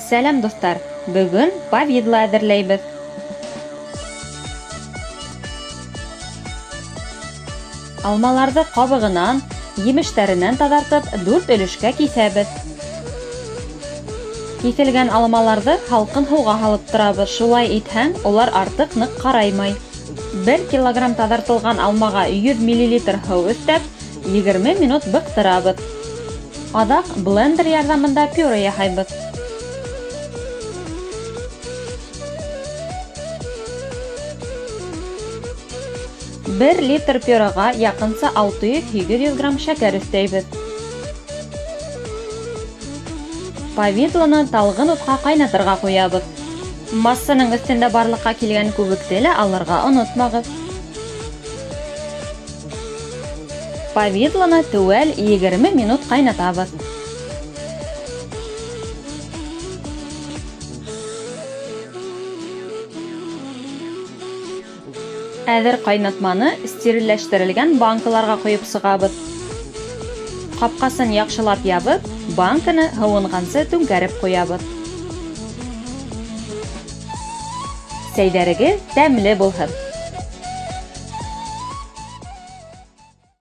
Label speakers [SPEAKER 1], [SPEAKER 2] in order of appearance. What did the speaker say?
[SPEAKER 1] Сәләм, дуҫтар! Бөгөн повидло әҙерләйбеҙ. Алмаларҙы ҡабығынан, емештәренән таҙартып, 4 өлөшкә киҫәбеҙ. Киҫелгән алмаларҙы һалҡын һыуға һалып торабыҙ. Шулай итһәң, улар артыҡ ныҡ ҡараймай. 1 килограмм таҙартылған алмаға 100 миллилитр һыу өҫтәп, 20 минут быҡтырабыҙ. Аҙаҡ блендер ярҙамында пюре яһайбыҙ. Бер литр пюреға яҡынса 600-800 грамм шәкәр өҫтәйбеҙ. Повидлоны талғын утҡа ҡайнатырға ҡуябыҙ. Массаның өҫтөндә барлыҡҡа килгән күбекте лә алырға онотмағыҙ. Повидлоны теүәл 20 минут ҡайнатабыҙ. Әҙер ҡайнатманы стерилләштерелгән банкаларға ҡойоп сығабыҙ. Ҡапҡасын яҡшылап ябып, банканы һыуынғансы түңкәреп ҡуябыҙ. Сәйҙәрегеҙ тәмле булһын!